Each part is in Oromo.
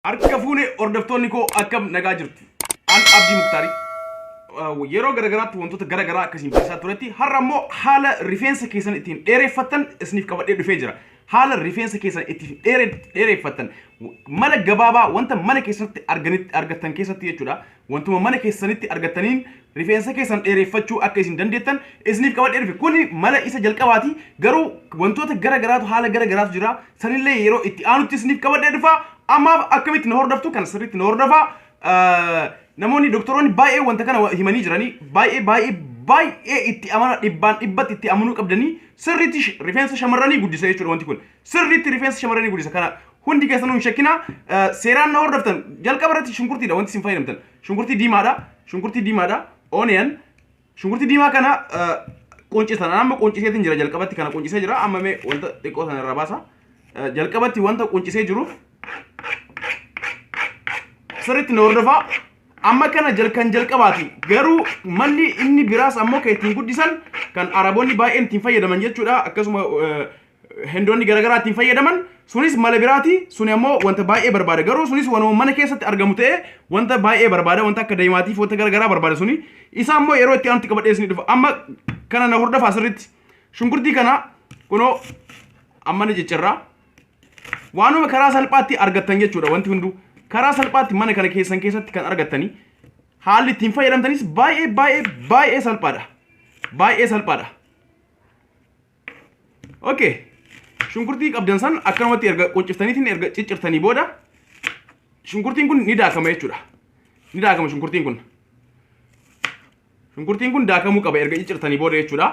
Harka fuune hordoftoonni koo, akkam nagaa jirtu? An Abdii Muktaarii. Yeroo garagaraatti wantoota garagaraa akkasiin barsiisaa turetti, har'a immoo haala rifeensa keessan ittiin dheereffattan isiniif qabadhee dhufee jira. Haala rifeensa keessan ittiin dheereffattan mala gabaabaa wanta mana keessatti argattan keessatti jechuudha. Wantuma mana keessanitti argattaniin rifeensa keessan dheereffachuu akka isin dandeettan isiniif qabadhee dhufe. Kuni mala isa jalqabaati. Garuu wantoota garagaraatu, haala garagaraatu jira. Sanillee yeroo itti aanutti isiniif qabadhee dhufa. Ammaaf akkamitti na hordoftu kan sirriitti na hordofaa. Namoonni doktoroonni baay'ee wanta kana himanii jiranii, baay'ee baay'ee baay'ee itti amana, dhibbaan dhibbatti itti amanuu qabdanii. Sirriitti rifeensa shamarranii guddisa jechuudha wanti kun. Sirriitti rifeensa shamarranii guddisa. Kana hundi keessanuu hin shakkinaa. Seeraan na hordoftan. Jalqaba irratti shunkurtiidha wanti isin fayyadamtan. Shunkurtii diimaadha. Shunkurtii diimaadha. Onion. Shunkurtii diimaa kana quncisan. Amma qunciseetiin jira jalqabatti, kana quncisee jira. Amma mee wanta xiqqoo sana irraa baasa. Jalqabatti wanta quncisee jiruuf sirriitti na hordofaa. Amma kana kan jalqabaati. Garuu malli inni biraas ammoo kan ittiin guddisan, kan Araboonni baay'een ittiin fayyadaman jechuudha. Akkasuma Hendoonni garaagaraa ittiin fayyadaman sunis mala biraati. Suni ammoo wanta baay'ee barbaada. Garuu sunis wanuma mana keessatti argamu ta'ee wanta baay'ee barbaada. Wanta akka daa'imaatiif wanta garaagaraa barbaada suni. Isa ammoo yeroo itti aanutti qabadhee isinii dhufa. Amma kana na hordofaa sirriitti. Shunkurtii kana kunoo amma ni ciccirraa. Waanuma karaa salphaatti argattan jechuudha wanti hunduu. Karaa salphaatti mana kana keessan keessatti kan argattanii, haalli ittiin fayyadamtanis baay'ee baay'ee baay'ee salphaadha. Baay'ee salphaadha. Okay. Shunkurtii qabdan san akkanumatti erga qunciftaniitiin, erga ciccirtanii booda, shunkurtiin kun ni daakama jechuudha. Ni daakama shunkurtiin kun. Shunkurtiin kun daakamuu qaba erga ciccirtanii booda jechuudha.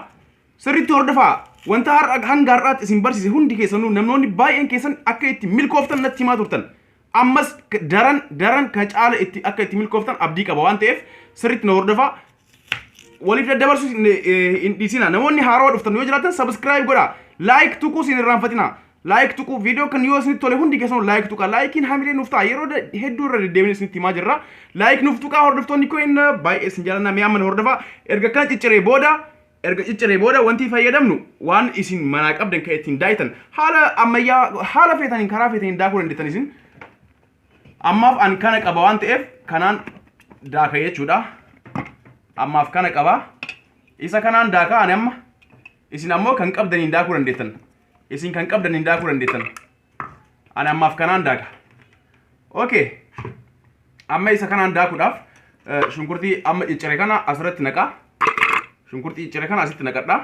Sirriitti hordofaa. Wanta har'a hanga har'aatti isin barsiise hundi keessanuu namoonni baay'een keessan akka itti milkooftan natti himaa turtan. Ammas daran daran ka caala itti akka itti milkooftan abdii qaba waan ta'eef sirriitti na hordofaa. Waliif daddabarsuu hin dhiisina. Namoonni haarawaa dhuftan yoo jiraatan subscribe godhaa. Like tuquus hin irraanfatina. Like tuquu, viidiyoo kan yoo isinitti tole hundi keessanuu like tuqaa. Likeiin hamilee nuuf ta'a. Yeroo hedduu irra deddeebiin isinitti himaa jirra. Like nuuf tuqaa, hordoftoonni koo inni baay'ee isin jaallanna. Mee amma na hordofaa. Erga kana cicciree booda, erga cicciree booda, wanti fayyadamnu waan isin manaa qabdan kan ittiin daayitan, haala ammayyaa, haala feetaniin, karaa feetaniin daakuu dandeettan isin. Ammaaf an kana qaba waan ta'eef kanaan daaka jechuudha. Ammaaf kana qaba. Isa kanaan daaka ani amma. Isin ammoo kan qabdaniin daakuu dandeettan. Isin kan qabdaniin daakuu dandeettan. Ani ammaaf kanaan daaka. Okay. Amma isa kanaan daakuudhaaf shunkurtii amma ciccire kana asirratti naqa. Shunkurtii ciccire kana asitti naqadha.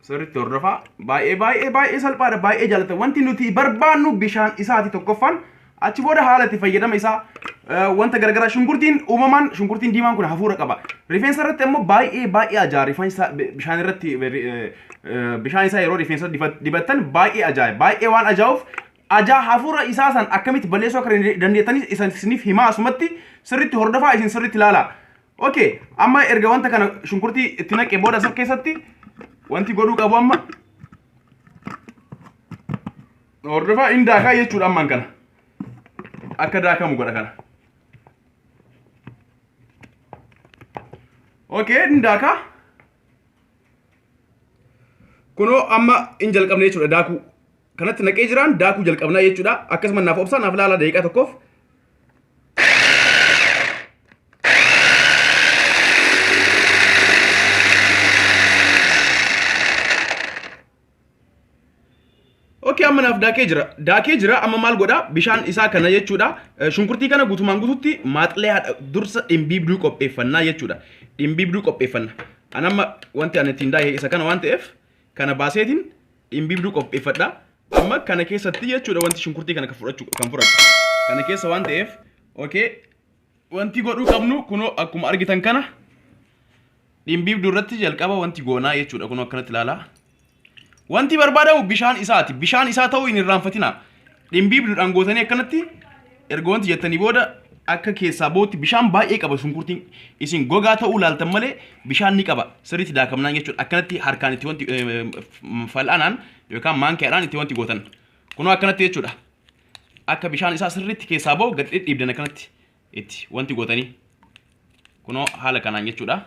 Sirriitti hordofaa. Baay'ee baay'ee baay'ee salphaadha. Baay'ee jaallatama. Wanti nuti barbaannu bishaan isaati tokkoffaan. Achi booda haala itti fayyadama isaa, wanta garagaraa. Shunkurtiin uumamaan, shunkurtiin diimaan kun hafuura qaba. Rifeensa irratti ammoo baay'ee baay'ee ajaa'a. Rifeensa bishaan irratti, bishaan isaa yeroo rifeensa dibattan baay'ee ajaa'iba. Baay'ee waan ajaa'uuf ajaa hafuura isaa san akkamitti balleessuu akka dandeettanis isa isiniif himaa. Asumatti sirriitti hordofaa, isin sirriitti ilaalaa. Okay, amma erga wanta kana shunkurtii itti naqee booda asir keessatti wanti godhuu qabu, amma hordofaa, in daakaa jechuudha ammaan kana. Akka daakamu godha kana. Okay, in daakaa. Kunoo amma in jalqabne jechuudha daakuu. Kanatti naqee jiraan daakuu jalqabnaa jechuudha. Akkasuma naaf obsaa, naaf ilaalaa daqiiqaa tokkoof. Okay, amma naaf daakee jira. Daakee jira. Amma maal godha? Bishaan isaa kana jechuudha. Shunkurtii kana guutumaan guututti maaxilee haadha dursa dhimbiibduu qopheeffannaa jechuudha. Dhimbiibduu qopheeffanna. An amma wanti ani ittiin daakee isa kana waan ta'eef kana baaseetiin dhimbiibduu qopheeffadha. Amma kana keessatti jechuudha wanti shunkurtii kana kan fudhachuu kan fudhadhu. Kana keessa waan ta'eef, okay, wanti godhuu qabnu kunoo akkuma argitan kana dhimbiibduu irratti jalqaba wanti goonaa jechuudha, kunoo akkanatti ilaalaa. Wanti barbaadamu bishaan isaati. Bishaan isaa ta'uu hin irraanfatina. Dhimbiibduudhaan gootanii akkanatti erga wanti jettanii booda akka keessaa bootti bishaan baay'ee qaba shunkurtiin. Isin gogaa ta'uu laaltan malee bishaan ni qaba. Sirriitti daakamnaan jechuudha. Akkanatti harkaan itti wanti, fal'aanaan yookaan maankiyaadhaan itti wanti gootan. Kunoo akkanatti jechuudha. Akka bishaan isaa sirriitti keessaa ba'u gad dhidhiibdan akkanatti itti wanti gootanii. Kunoo haala kanaan jechuudha.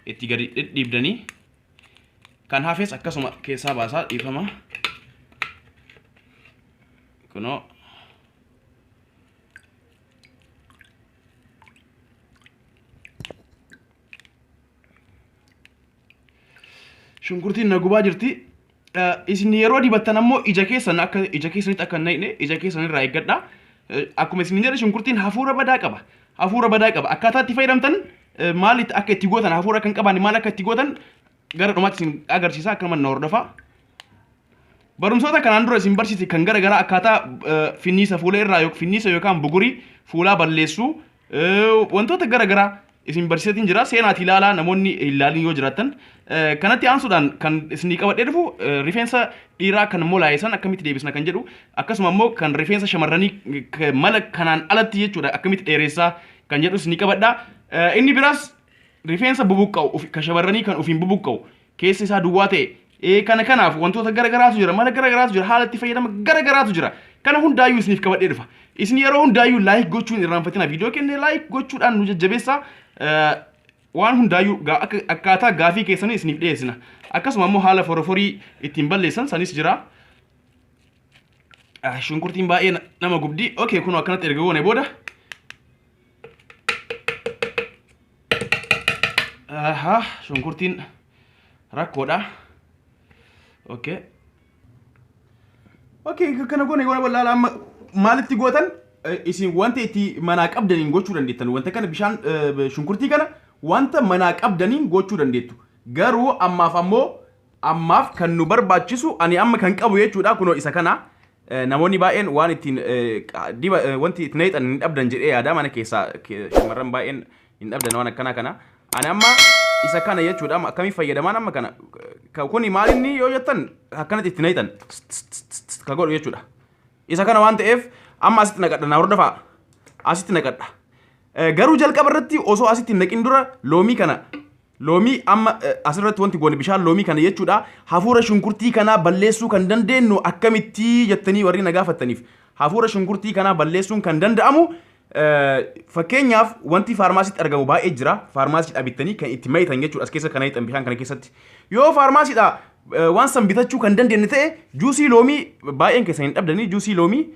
Itti gadi dhidhiibdanii kan hafes akkasuma keessaa baasaa, dhiifama. Kunoo. Shunkurtiin na gubaa jirti. Isin yeroo dibattan ammoo ija keessan akka ija keessanitti akka hin naqne ija keessan irraa eeggadha. Akkuma isin jedhe shunkurtiin hafuura badaa qaba. Hafuura badaa qaba. Akkaataa itti fayyadamtan maal akka itti gootan hafuura akka hin qabaanne maal akka itti gootan gara dhumaatti isin agarsiisa akka na hordofaa. Barumsoota kanaan dura isin barsiise kan gara garaa akkaataa finniisa fuula irraa yookiin finniisa yookaan bugurii fuulaa balleessuu wantoota gara garaa isin barsiisatiin jira. Seenaati ilaalaa namoonni ilaalin yoo jiraattan. Kanatti aansuudhaan kan isinii qabadhee dhufu rifeensa dhiiraa kan molaa'isan akkamitti deebisna kan jedhu akkasuma immoo kan rifeensa shamarranii mala kanaan alatti jechuudha akkamitti dheeressaa kan jedhu isinii qabadha. Inni biraas rifeensa bubuqqa'u kan shamarranii kan ofiin bubuqqa'u keessi isaa duwwaa ta'e kana kanaaf wantoota gara garaatu jira mala gara garaatu jira haala itti fayyadama gara garaatu jira. Kana hundaayyuu isiniif qabadhee dhufa. Isin yeroo hundaayyuu like gochuun irraanfatina viidiyoo kennee like gochuudhaan nu jajjabeessaa. Waan hundaayyuu akkaataa gaafii keessanii isiniif dhiyeessina. Akkasuma immoo haala foroforii ittiin balleessan sanis jira. Shunkurtiin baay'ee nama gubdi. Okay, kun akkanatti erga goone booda. Aha, shunkurtiin rakkoodha. Okay. Okay, kana goone goone wallaala amma maalitti gootan isin wanta itti manaa qabdaniin gochuu dandeettan. Wanta kana bishaan shunkurtii kana wanta manaa qabdaniin gochuu dandeettu. Garuu ammaaf ammoo ammaaf kan nu barbaachisu ani amma kan qabu jechuudha kunoo isa kana. Namoonni baay'een waan ittiin diba wanti itti naqxan hin dhabdan jedhee yaada mana keessaa shamarran baay'een hin dhabdan waan akkanaa kana. Ani amma isa kana jechuudha akkamiin fayyadamaan amma kana kuni maal inni yoo jettan akkanatti itti naqxan ka godhu jechuudha. Isa kana waan ta'eef amma asitti naqadha na hordofaa asitti naqadha. Garuu jalqaba irratti osoo asitti naqin dura loomii kana loomii amma asirratti wanti goone bishaan loomii kana jechuudha hafuura shunkurtii kanaa balleessuu kan dandeenyu akkamitti jettanii warri na gaafattaniif hafuura shunkurtii kanaa balleessuun kan danda'amu fakkeenyaaf wanti faarmaasiitti argamu baay'ee jira faarmaasiidhaa bittanii kan itti mayitan jechuudha as keessa kan mayitan bishaan kana keessatti yoo faarmaasiidhaa waan san bitachuu kan dandeenye ta'e juusii loomii baay'een keessan hin dhabdanii juusii loomii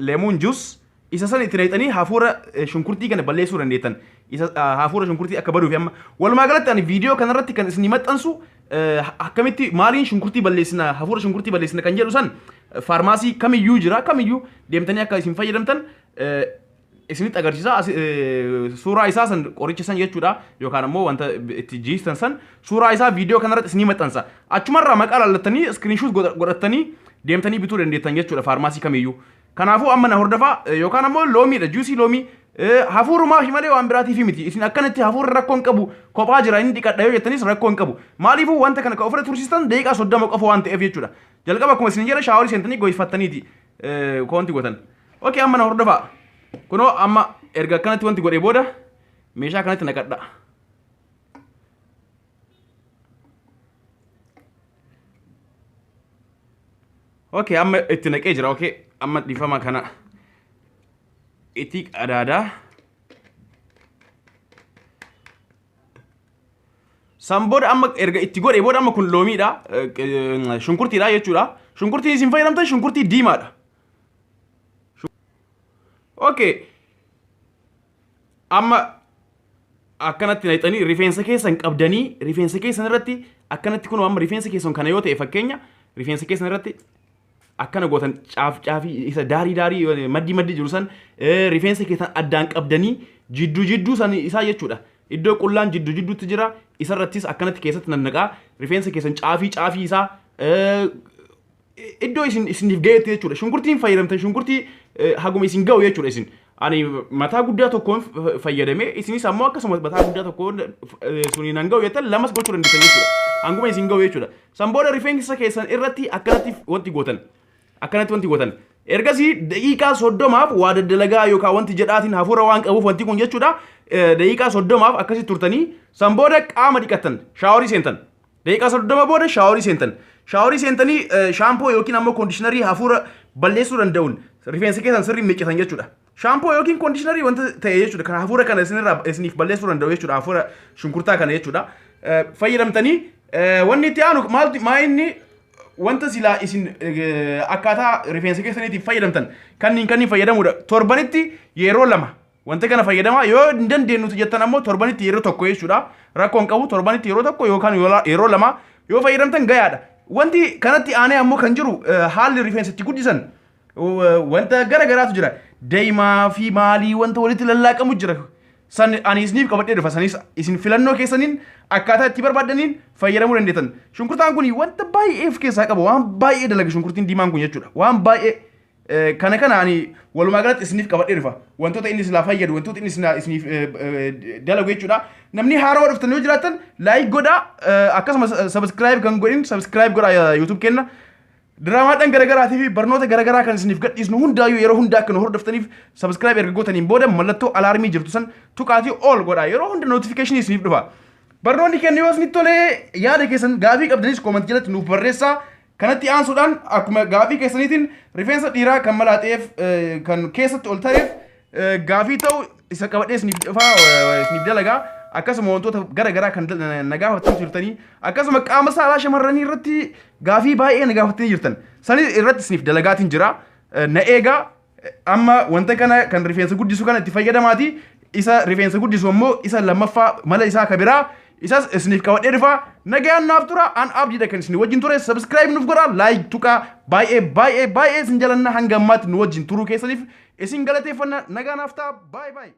lemon juice isa san itti naqxanii hafuura shunkurtii kana balleessuu dandeettan. Isa hafuura shunkurtii akka baduuf amma walumaa galatti ani viidiyoo kanarratti kan isinii maxxansu akkamitti maaliin shunkurtii balleessina hafuura shunkurtii balleessina kan jedhu san faarmaasii kamiyyuu jira kamiyyuu deemtanii akka isin fayyadamtan isinitti agarsiisa suuraa isaa san qoricha san jechuudha yookaan ammoo wanta itti jiistan san suuraa isaa viidiyoo kanarratti isinii maxxansa achumarraa maqaa laallattanii screenshot godhattanii deemtanii bituu dandeettan jechuudha faarmaasii kamiyyuu. Kanaafuu amma na hordofaa yookaan ammoo loomiidha juusii loomii hafuurumaaf malee waan biraatiif miti isin akkanatti hafuurri rakkoo hin qabu kophaa jira inni dhiqadha yoo jettanis rakkoo hin qabu maaliifuu wanta kana kan ofirra tursiistan daqiiqaa 30 qofa waan ta'eef jechuudha jalqaba akkuma isin jedhe shaaworii seentanii goyfattaniiti wanti gootan. Okay, amma na hordofaa kunoo amma erga akkanatti wanti godhee booda meeshaa kanatti naqadha. Okay, amma itti naqee jira. Okay, amma dhiifama kana itti qadaadaa. San booda amma erga itti godhee booda amma kun loomiidha. Shunkurtiidha jechuudha. Shunkurtiin isin fayyadamtan shunkurtii diimaadha. Okay. Amma akkanatti naqxanii rifeensa keessan qabdanii rifeensa keessan irratti akkanatti kun amma rifeensa keessan kana yoo ta'e fakkeenya rifeensa keessan irratti akkana gootan caaf caafii isa daarii daarii maddii maddii jiru san rifeensa keessan addaan qabdanii jidduu jidduu san isaa jechuudha. Iddoo qullaan jidduu jidduutti jira isarrattis akkanatti keessatti nannaqaa rifeensa keessan caafii caafii isaa iddoo isin isiniif ga'etti jechuudha. Shunkurtiin fayyadamtan shunkurtii haguma isin ga'u jechuudha isin. Ani mataa guddaa tokkoon fayyadame isinis ammoo akkasuma mataa guddaa tokkoon suniin hanga'u jettan lamas gochuu dandeessan jechuudha. Hanguma isin ga'u jechuudha. San booda rifeensa keessan irratti akkanatti wanti gootan. Akkanatti wanti gootan. Ergasii daqiiqaa 30 waa daddalagaa yookaan wanti jedhaatiin hafuura waan qabuuf wanti kun jechuudha. Daqiiqaa 30 akkasitti turtanii san booda qaama dhiqattan shaaworii seentan. Daqiiqaa 30 booda shaaworii seentan. Shaaworii seentanii shaampoo yookiin ammoo koondishinarii hafuura balleessuu danda'uun rifeensa keessan sirrii miiccitan jechuudha. Shaampoo yookiin koondishinarii wanta ta'e jechuudha. Kan hafuura kana isinirraa isiniif balleessuu danda'u jechuudha. Hafuura shunkurtaa kana jechuudha. Fayyadamtanii wanni itti aanu maaltu maa inni Wanta silaa isin akkaataa rifeensa keessaniitiif fayyadamtan kanniin fayyadamuudha. Torbanitti yeroo 2 wanta kana fayyadamaa. Yoo hin dandeenyutu jettan ammoo torbanitti yeroo 1 jechuudha. Rakkoon qabu, torbanitti yeroo 1 yookaan yeroo 2 yoo fayyadamtan gayaadha. Wanti kanatti aanee ammoo kan jiru haalli rifeensa itti guddisan wanta gara garaatu jira. Deemaa fi maalii wanta walitti lallaaqamu jira. San ani isiniif qabadhee dhufa. Sanis isin filannoo keessaniin akkaataa itti barbaadaniin fayyadamuu dandeettan. Shunkurtaan kun wanta baay'ee of keessaa qaba. Waan baay'ee dalaga shunkurtiin diimaan kun jechuudha. Waan baay'ee kana ani walumaa galatti isiniif qabadhee dhufa. Wantoota inni silaa fayyadu, wantoota inni silaa isiniif dalagu jechuudha. Namni haarawaa dhuftan yoo jiraattan like godhaa, akkasumas subscribe kan godhin subscribe godhaa YouTube kenna. Diraamaadhaan garaagaraatii fi barnoota garaagaraa kan isiniif gadhiisnu hundaayyuu yeroo hundaa akka nu hordoftaniif subscribe erga gootaniin booda mallattoo alarmii jirtu san tuqaatii all godhaa, yeroo hunda notificationii isiniif dhufa. Barnoonni keenya yoo isinitti tolee, yaada keessan gaafii qabdanis comment jalatti nuuf barreessaa. Kanatti aansuudhaan akkuma gaafii keessaniitiin rifeensa dhiiraa kan malaaxeef, kan keessatti ol tareef gaafii ta'u isa qabadhee isiniif dhufaa, isiniif dalagaa. Akkasuma wantoota gara garaa kan na gaafattan jirtanii, akkasuma qaama saalaa shamarranii irratti gaafii baay'ee na gaafattanii jirtan, sanis irratti isiniif dalagaatiin jira. Na eegaa. Amma wanta kana kan rifeensa guddisu kana itti fayyadamaati. Isa rifeensa guddisu ammoo isa lammaffaa mala isaa kabiraa isas isiniif qabadhee dhufaa. Nagayaan naaf tura. An Abdiidha kan isin wajjin ture. Subscribe nuuf godhaa, like tuqaa. Baay'ee baay'ee baay'ee isin jalanna. Hanga ammaatti nu wajjin turuu keessaniif isin galateeffanna. Nagaa naaf ta'a. Baay'ee baay'ee.